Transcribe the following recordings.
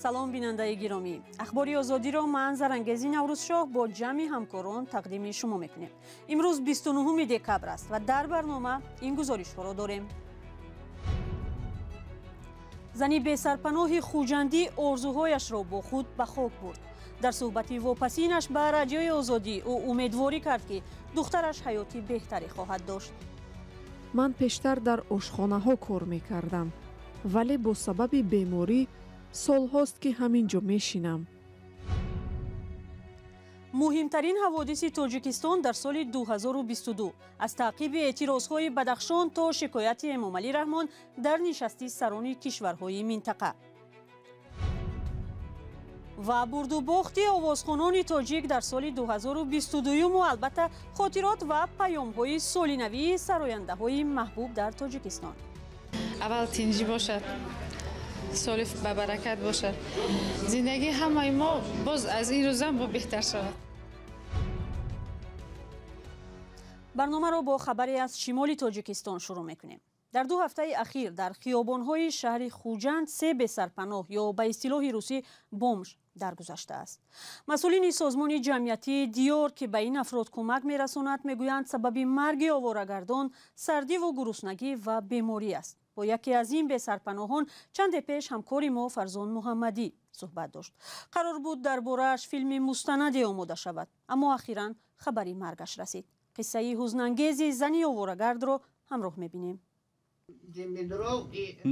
Салом, бинандаи гиромӣ. Ахбори Озодиро ман, Зарангези Наврӯзшоҳ, бо ҷамъи ҳамкорон тақдими шумо мекунем. Имрӯз 29 декабр аст ва дар барнома ин гузоришҳоро дорем. Зани бесарпаноҳи Хуҷандӣ орзуҳояшро бо худ ба хок бурд. Дар суҳбати вопасинаш ба Радиои Озодӣ ӯ умедворӣ кард, ки духтараш ҳаёти беҳтаре хоҳад дошт. Ман пештар дар ошхонаҳо кор мекардам, вале бо сабаби беморӣ солҳост, ки ҳамин ҷо мешинам. Муҳимтарин ҳаводиси Тоҷикистон дар соли 2022, аз таъқиби эътирозҳои Бадахшон то шикояти Эмомалӣ Раҳмон дар нишасти сарони кишварҳои минтақа ва бурдубохти овозхонони тоҷик дар соли 2022, албатта хотирот ва паёмҳои солинавии сарояндаҳои маҳбуб дар Тоҷикистон. Аввал тинҷӣ бошад, соли ба баракат бошад, зиндагии ҳамаи мо боз аз ин рӯзам бо беҳтар шавад. Барномаро бо хабаре аз шимоли Тоҷикистон шурӯъ мекунем. Дар 2 ҳафтаи ахир дар хиёбонҳои шаҳри Хуҷанд се бесарпаноҳ ё ба истилоҳи русӣ бомж даргузаштааст. Масъулини созмони ҷамъиятии Диёр, ки ба ин афрод кӯмак мерасонад, мегӯянд, сабаби марги оворагардон сардиву гуруснагӣ ва беморӣ аст. Бо яке аз ин бесарпаноҳон чанде пеш ҳамкори мо Фарзон Муҳаммадӣ суҳбат дошт. Қарор буд дар борааш филми мустанаде омода шавад, аммо ахиран хабари маргаш расид. Қиссаи ҳузнангези зани оворагардро ҳамроҳ мебинем.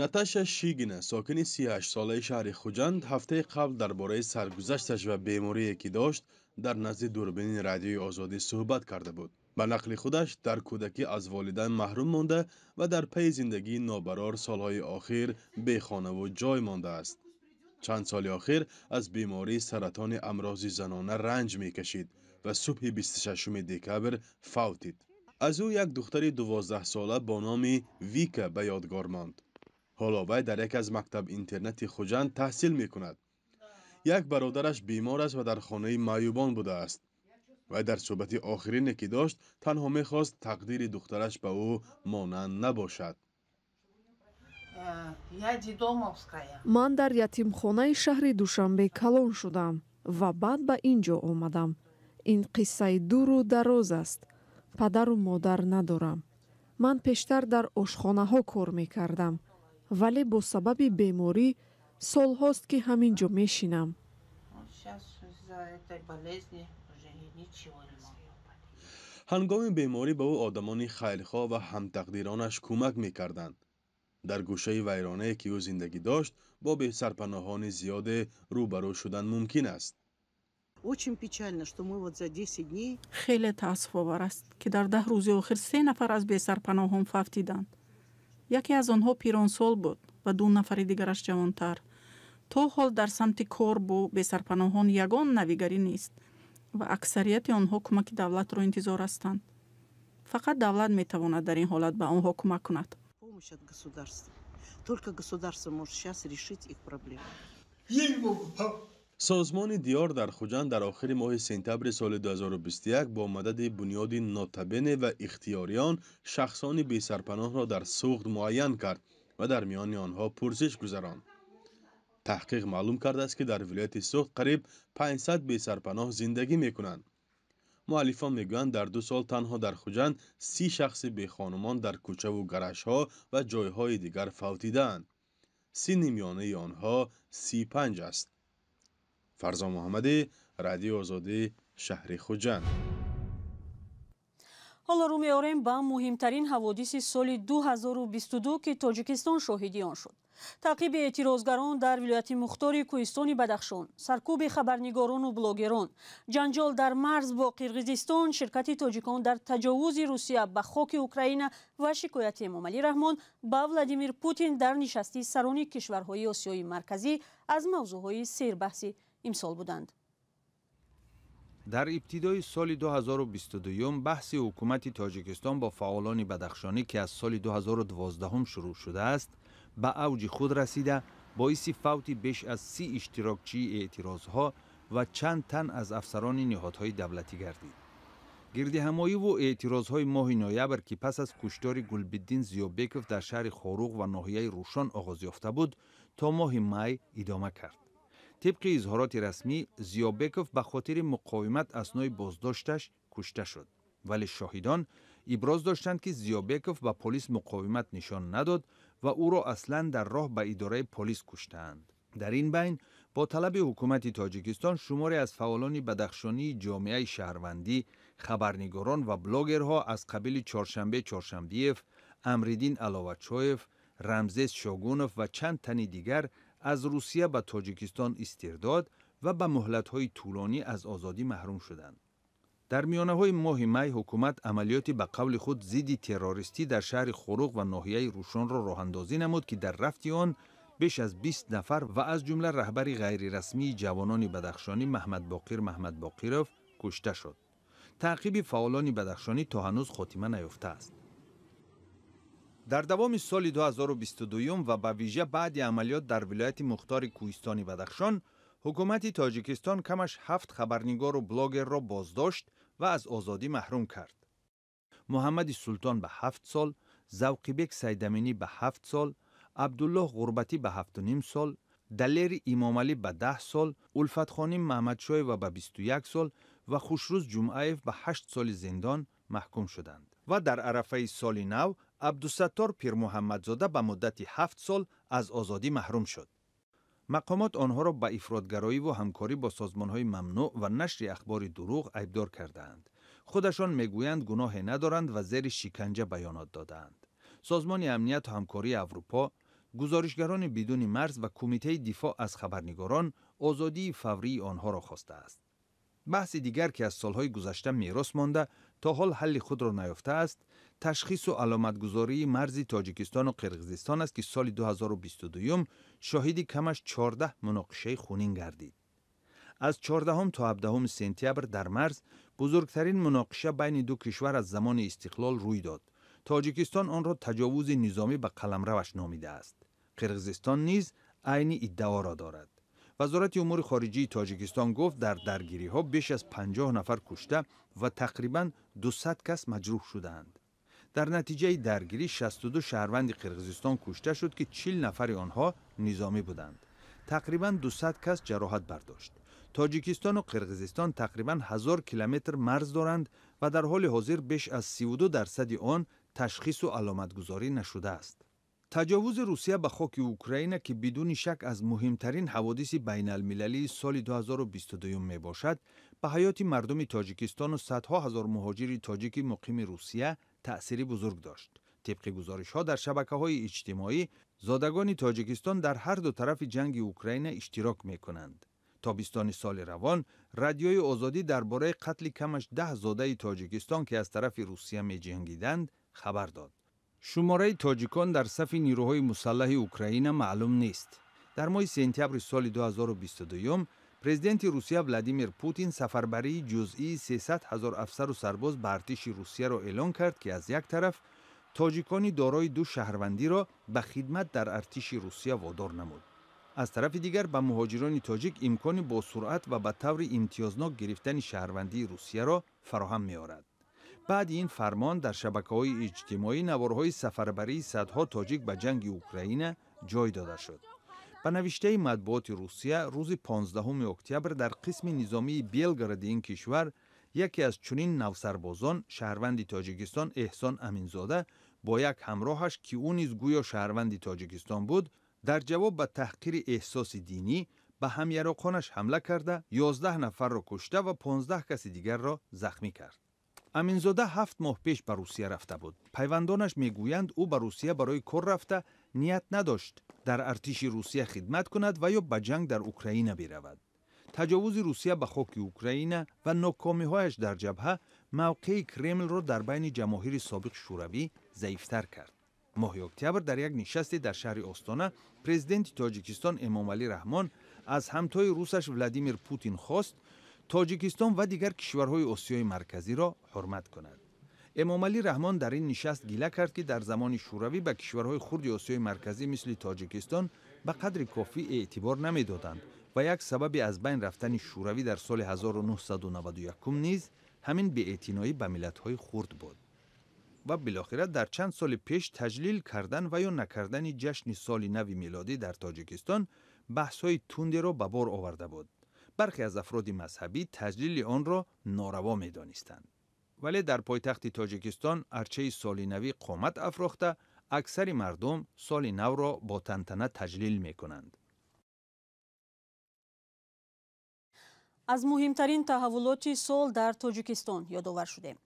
Наташа Шигина, сокини 38-солаи шаҳри Хуҷанд, ҳафтаи қабл дар бораи саргузашташ ва беморие, ки дошт, дар назди дурбини Радиои Озодӣ суҳбат карда буд. Ба нақли худаш, дар кӯдакӣ аз волидайн маҳрум монда ва дар пайи зиндагии нобарор солҳои охир бехонаву ҷой мондааст. Чанд соли охир аз бемории саратони амрози занона ранҷ мекашид ва субҳи 26 декабр фавтид. Аз ӯ як духтари 12-сола бо номи Вика ба ёдгор монд. Ҳоло вай дар яке аз мактаб-интернати Хуҷанд таҳсил мекунад. Як бародараш бемор аст ва дар хонаи маъюбон будааст. Вай дар суҳбати охирине, ки дошт, танҳо мехост тақдири духтараш ба ӯ монанд набошад. Ман дар ятимхонаи шаҳри Душанбе калон шудам ва баъд ба ин ҷо омадам. Ин қиссаи дуру дароз аст. Падару модар надорам. Ман пештар дар ошхонаҳо кор мекардам, вале бо сабаби беморӣ солҳост, ки ҳамин ҷо мешинам. Ҳангоми беморӣ ба ӯ одамони хайрхоҳ ва ҳамтақдиронаш кӯмак мекарданд. Дар гӯшаи вайронае, ки ӯ зиндагӣ дошт, бо бесарпаноҳони зиёде рӯбарӯ шудан мумкин аст. Очень печально, что мы вот за 10 дней. Хеле таассуфовар аст, ки дар 10 рӯзи охир се нафар аз бесарпаноҳон фавтиданд. Яке аз онҳо пиронсол буд ва ду нафари дигараш ҷавонтар. То ҳол дар самти кор бо бесарпаноҳон ягон навигарӣ нест ва аксарияти онҳо кӯмаки давлатро интизор ҳастанд. Фақат давлат метавонад дар ин ҳолат ба онҳо кӯмак кунад. Помощь от государства. Только государство может сейчас решить их проблемы. Созмони Диёр дар Хуҷанд дар охири моҳи сентябри соли 2021 бо мадади бунёди Нотабене ва ихтиёриён шахсони бесарпаноҳро дар Суғд муайян кард ва дар миёни онҳо пурсиш гузаронд. Таҳқиқ маълум кардааст, ки дар вилояти Суғд қариб 500 бесарпаноҳ зиндагӣ мекунанд. Муаллифон мегӯянд, дар 2 сол танҳо дар Хуҷанд 30 шахси бехонумон дар кӯчаву гаражҳо ва ҷойҳои дигар фавтидаанд. Синни миёнаи онҳо 35 аст. Фарзон Муҳаммадӣ, Радиои Озодӣ, шаҳри Хуҷанд. Ҳоло рӯ меорем ба муҳимтарин ҳаводиси соли 2022, ки Тоҷикистон шоҳиди он шуд. Таъқиби эътирозгарон дар вилояти мухтори Кӯҳистони Бадахшон, саркӯби хабарнигорону блогерон, ҷанҷол дар марз бо Қирғизистон, ширкати тоҷикон дар таҷовузи Русия ба хоки Украина ва шикояти Эмомалӣ Раҳмон ба Владимир Путин дар нишасти сарони кишварҳои Осиёи Марказӣ аз мавзӯъҳои сербаҳси имсол буданд. Дар ибтидои соли 2022 баҳси ҳукумати Тоҷикистон бо фаъолони бадахшонӣ, ки аз соли 2012 шурӯъ шудааст, ба авҷи худ расида, боиси фавти беш аз 30 иштирокчии эътирозҳо ва чанд тан аз афсарони ниҳодҳои давлатӣ гардид. Гирдиҳамоиву эътирозҳои моҳи ноябр, ки пас аз куштори Гулбиддин Зиёбеков дар шаҳри Хоруғ ва ноҳияи Рӯшон оғоз ёфта буд, то моҳи май идома кард. Тибқи изҳороти расмӣ, Зиёбеков ба хотири муқовимат аснои боздошташ кушта шуд. Вале шоҳидон иброз доштанд, ки Зиёбеков ба полис муқовимат нишон надод ва ӯро аслан дар роҳ ба идораи полис куштаанд. Дар ин байн бо талаби ҳукумати Тоҷикистон шуморе аз фаъолони бадахшонии ҷомеаи шаҳрвандӣ, хабарнигорон ва блогерҳо аз қабили Чоршанбе Чоршанбиев, Амриддин Аловачоев, Рамзес Шогунов ва чанд тани дигар аз Русия ба Тоҷикистон истирдод ва ба муҳлатҳои тӯлонӣ аз озодӣ маҳрум шуданд. Дар миёнаҳои моҳи май ҳукумат амалиёти ба қавли худ зидди террористӣ дар шаҳри Хоруғ ва ноҳияи Рӯшонро роҳандозӣ намуд, ки дар рафти он беш аз 20 нафар ва аз ҷумла раҳбари ғайрирасмии ҷавонони бадахшонӣ Маҳмадбоқир Маҳмадбоқиров кушта шуд. Таъқиби фаъолони бадахшонӣ то ҳанӯз хотима наёфтааст. Дар давоми соли 2022 ва ба вижа баъди амалиёт дар вилояти мухтори Кӯҳистони Бадахшон, ҳукумати Тоҷикистон камаш 7 хабарнигору блогерро боздошт ва аз озодӣ маҳрум кард. Муҳаммади Султон ба 7 сол, Завқибек Сайдаминӣ ба 7 сол, Абдуллоҳ Ғурбатӣ ба 7,5 сол, Далери Имомалӣ ба 10 сол, Улфатхоним Маҳмадшоева ба 21 сол ва Хушрӯз Ҷумъаев ба 8 соли зиндон маҳкум шуданд. Ва дар арафаи соли нав Абдусаттор Пирмуҳаммадзода ба муддати 7 сол аз озодӣ маҳрум шуд. Мақомот онҳоро ба ифротгароиву ҳамкорӣ бо созмонҳои мамнӯъ ва нашри ахбори дурӯғ айбдор кардаанд. Худашон мегӯянд, гуноҳе надоранд ва зери шиканҷа баёнот додаанд. Созмони амнияту ҳамкории Аврупо, гузоришгарони бидуни марз ва Кумитаи дифоъ аз хабарнигорон озодии фаврии онҳоро хостааст. Баҳси дигар, ки аз солҳои гузашта мерос монда, то ҳол ҳалли худро наёфтааст, ташхису аломатгузории марзи Тоҷикистону Қирғизистон аст, ки соли 2022 шоҳиди камаш 14 муноқишаи хунин гардид. Аз 14 то 17 сентябр дар марз бузургтарин муноқиша байни ду кишвар аз замони истиқлол рӯй дод. Тоҷикистон онро таҷовузи низомӣ ба қаламраваш номидааст. Қирғизистон низ айни иддаоро дорад. Вазорати умури хориҷии Тоҷикистон гуфт, дар даргириҳо беш аз 50 нафар кушта ва тақрибан 200 кас маҷрӯҳ шудаанд. Дар натиҷаи даргирӣ 62 шаҳрванди Қирғизистон кушта шуд, ки 40 нафари онҳо низомӣ буданд. Тақрибан 200 кас ҷароҳат бардошт. Тоҷикистону Қирғизистон тақрибан 1000 километр марз доранд ва дар ҳоли ҳозир беш аз 32% он ташхису аломатгузорӣ нашудааст. Таҷовузи Русия ба хоки Украина, ки бидуни шак аз муҳимтарин ҳаводиси байналмилалии соли 2022 мебошад, ба ҳаёти мардуми Тоҷикистону садҳо ҳазор муҳоҷири тоҷики муқими Русия таъсири бузург дошт. Тибқи гузоришҳо дар шабакаҳои иҷтимоӣ, зодагони Тоҷикистон дар ҳар ду тарафи ҷанги Украина иштирок мекунанд. Тобистони соли равон Радиои Озодӣ дар бораи қатли камаш 10 зодаи Тоҷикистон, ки аз тарафи Русия меҷангиданд, хабар дод. Шумораи тоҷикон дар сафи нирӯҳои мусаллаҳи Украина маълум нест. Дар моҳи сентябри соли 2022 президенти Русия Владимир Путин сафарбарии ҷузъии 300 ҳазор афсару сарбоз ба артиши Русияро эълон кард, ки аз як тараф тоҷикони дорои ду шаҳрвандиро ба хидмат дар артиши Русия водор намуд. Аз тарафи дигар ба муҳоҷирони тоҷик имкони бо суръат ва ба таври имтиёзнок гирифтани шаҳрвандии Русияро фароҳам меорад. Баъди ин фармон дар шабакаҳои иҷтимоӣ наворҳои сафарбарии садҳо тоҷик ба ҷанги Украина ҷой дода шуд. Ба навиштаи матбуоти Русия, рӯзи 15 октябр дар қисми низомии Белгороди ин кишвар яке аз чунин навсарбозон, шаҳрванди Тоҷикистон Эҳсон Аминзода, бо як ҳамроҳаш, ки ӯ низ гӯё шаҳрванди Тоҷикистон буд, дар ҷавоб ба таҳқири эҳсоси динӣ ба ҳамяроқонаш ҳамла карда, 11 нафарро кушта ва 15 каси дигарро захмӣ кард. Аминзода 7 моҳ пеш ба Русия рафта буд. Пайвандонаш мегӯянд, ӯ ба Русия барои кор рафта ният надошт дар артиши Русия хидмат кунад ва ё ба ҷанг дар Украина биравад. Таҷовузи Русия ба хоки Украина ва нокомиҳояш дар ҷабҳа мавқеи Кремлро дар байни ҷамоҳири собиқ Шӯравӣ заифтар кард. Моҳи октябр дар як нишасте дар шаҳри Остона президенти Тоҷикистон Эмомалӣ Раҳмон аз ҳамтои русаш Владимир Путин хост Тоҷикистон ва дигар кишварҳои Осиёи Марказиро ҳурмат кунад. Эмомалӣ Раҳмон дар ин нишаст гила кард, ки дар замони Шӯравӣ ба кишварҳои хурди Осиёи Марказӣ мисли Тоҷикистон ба қадри кофӣ эътибор намедоданд ва як сабаби аз байн рафтани Шӯравӣ дар соли 1991 низ ҳамин беэътиноӣ ба миллатҳои хурд буд. Ва билохира дар чанд соли пеш таҷлил кардан ва ё накардани ҷашни соли нави милодӣ дар Тоҷикистон баҳсҳои тундеро ба бор оварда буд. Бархе аз афроди мазҳабӣ таҷлили онро нораво медонистанд. Вале дар пойтахти Тоҷикистон арчаи соли навӣ қомат афрохта, аксари мардум соли навро бо тантана таҷлил мекунанд. Аз муҳимтарин таҳаввулоти сол дар Тоҷикистон ёдовар шудем.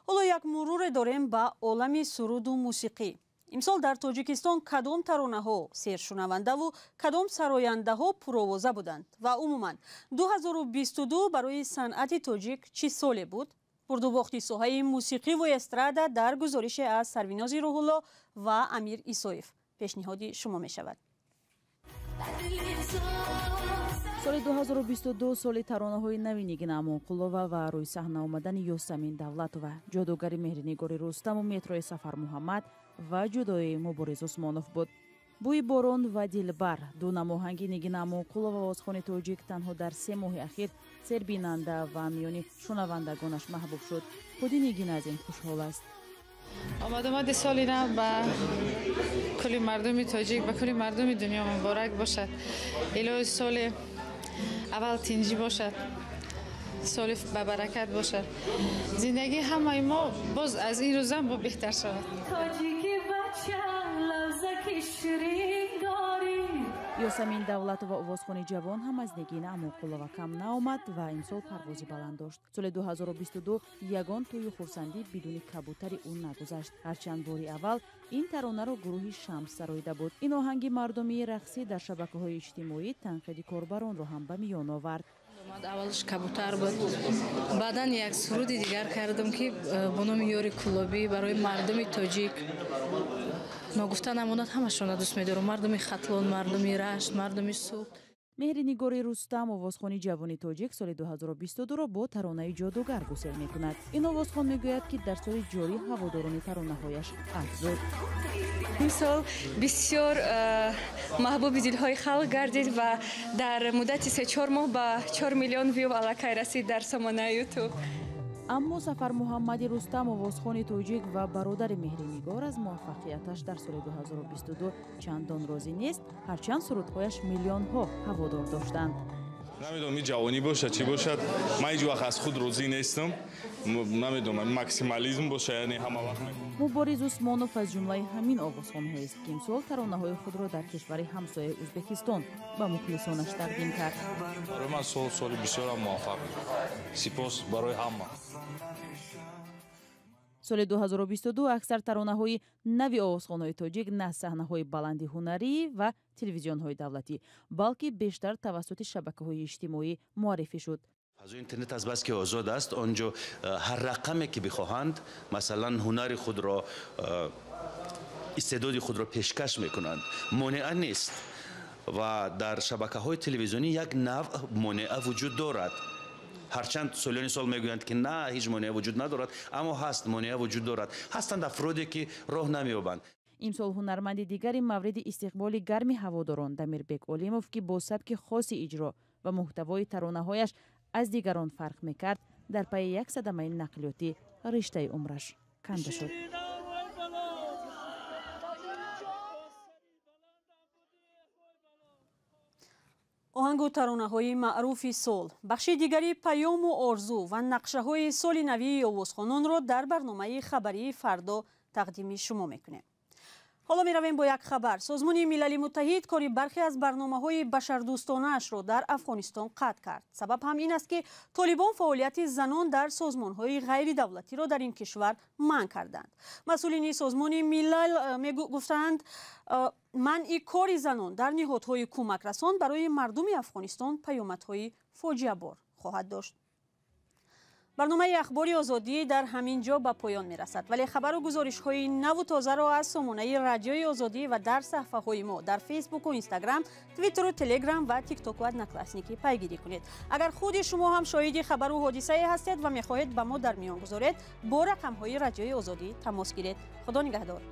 Ҳоло як муруре дорем ба олами суруду мусиқӣ. Имсол дар Тоҷикистон кадом таронаҳо сершунавандаву кадом сарояндаҳо пуровоза буданд ва умуман 2022 барои санъати тоҷик чӣ соле буд? Бурдубохти соҳаи мусиқиву эстрада дар гузорише аз Сарвинози Рӯҳулло ва Амир Исоев пешниҳоди шумо мешавад. Соли 2022 соли таронаҳои нави Нигина Амонқулова ва рӯи саҳна омадани Ёсамин Давлатова, ҷодугари Меҳринигори Рустаму метрои Сафармуҳаммад ва ҷудои Мубориз Усмонов буд. Бӯи борон ва дилбар ду намоҳанги Нигина Амонқулова овозхони тоҷик танҳо дар 3 моҳи ахир сербинанда ва миёни шунавандагонаш маҳбуб шуд. Худи Нигина аз ин хушҳол аст. Омадомади соли нав ба кулли мардуми тоҷик, ба кулли мардуми дунё муборак бошад. Илоҳи соли аввал тинҷӣ бошад, соли ба баракат бошад. Зиндагии ҳамаи мо боз аз ин рӯзам бо беҳтар шавад. Ёсамин Давлатова овозхони ҷавон ҳам аз Нигина Амонқулова кам наомад ва имсол парвози баланд дошт. Соли 2022 ягон тӯю хурсандӣ бидуни кабутари ӯ нагузашт. Ҳарчанд бори аввал ин таронаро гурӯҳи Шамс сароида буд. Ин оҳанги мардумии рақсӣ дар шабакаҳои иҷтимоӣ танқиди корбаронро ҳам ба миён овард. Аввалш кабутар буд, баъдан як суруди дигар кардам, ки бо номи Ёри Кулобӣ барои мардуми тоҷик. Ногуфта намонад, ҳамашонро дӯст медорам: мардуми Хатлон, мардуми Рашт, мардуми Суғд. Меҳринигори Рустам овозхони ҷавони тоҷик соли 2022-ро бо таронаи ҷодугар гусел мекунад. Ин овозхон мегӯяд, ки дар соли ҷорӣ ҳаводорони таронаҳояш афзуд. Имсол бисёр маҳбуби дилҳои халқ гардид ва дар муддати 3-4 моҳ ба 4 миллион вью аллакай расид дар сомонаи Ютуб. Аммо Сафармуҳаммади Рустам овозхони тоҷик ва бародари Меҳринигор аз муваффақияташ дар соли 2022 чандон розӣ нест, ҳарчанд сурудҳояш миллионҳо ҳаводор доштанд. Намедонам, ин ҷавонӣ бошад, чӣ бошад, ман ҳеҷ вақт аз худ розӣ нестам. Намедонам, максимализм бошад, яъне ҳама вақт. Мубориз Усмонов аз ҷумлаи ҳамин овозхонҳоест, ки имсол таронаҳои худро дар кишвари ҳамсояи Ӯзбекистон ба мухлисонаш тақдим кард. Барои ман сол соли бисёрам муваффақ. Сипос барои ҳама. Соли 2022 аксар таронаҳои нави овозхонҳои тоҷик на саҳнаҳои баланди ҳунарӣ ва телевизионҳои давлатӣ, балки бештар тавассути шабакаҳои иҷтимоӣ муаррифӣ шуд. Фазои интернет аз бас ки озод аст, он ҷо ҳар рақаме ки бихоҳанд, масалан ҳунари худро, истеъдоди худро пешкаш мекунанд, монеа нест. Ва дар шабакаҳои телевизионӣ як навъ монеа вуҷуд дорад. Ҳарчанд солиёни сол мегӯянд, ки на, ҳеҷ монеа вуҷуд надорад, аммо ҳаст, монеа вуҷуд дорад. Ҳастанд афроде, ки роҳ намеёбанд. Имсол ҳунарманди дигари мавриди истиқболи гарми ҳаводорон Дамирбек Олимов, ки бо сабки хоси иҷро ва муҳтавои таронаҳояш аз дигарон фарқ мекард, дар пайи як садамаи нақлиётӣ риштаи умраш канда шуд. Оҳангу таронаҳои маъруфи сол, бахши дигари паёму орзу ва нақшаҳои соли навии овозхононро дар барномаи хабарии фардо тақдими шумо мекунем. Ҳоло меравем бо як хабар. Созмони Милали Муттаҳид кори бархе аз барномаҳои башардӯстонаашро дар Афғонистон қатъ кард. Сабаб ҳам ин аст, ки толибон фаъолияти занон дар созмонҳои ғайридавлатиро дар ин кишвар манъ карданд. Масъулини Созмони Милал гуфтаанд, манъи кори занон дар ниҳодҳои кӯмакрасон барои мардуми Афғонистон паёмадҳои фоҷиабор хоҳад дошт. Барномаи Ахбори Озодӣ дар ҳамин ҷо ба поён мерасад, вале хабару гузоришҳои наву тозаро аз сомонаи Радиои Озодӣ ва дар саҳифаҳои мо дар Фейсбуку Инстаграм, Твиттеру Телеграм ва Тиктоку Одноклассники пайгирӣ кунед. Агар худи шумо ҳам шоҳиди хабару ҳодисае ҳастед ва мехоҳед ба мо дар миён гузоред, бо рақамҳои Радиои Озодӣ тамос гиред. Худо нигаҳдор.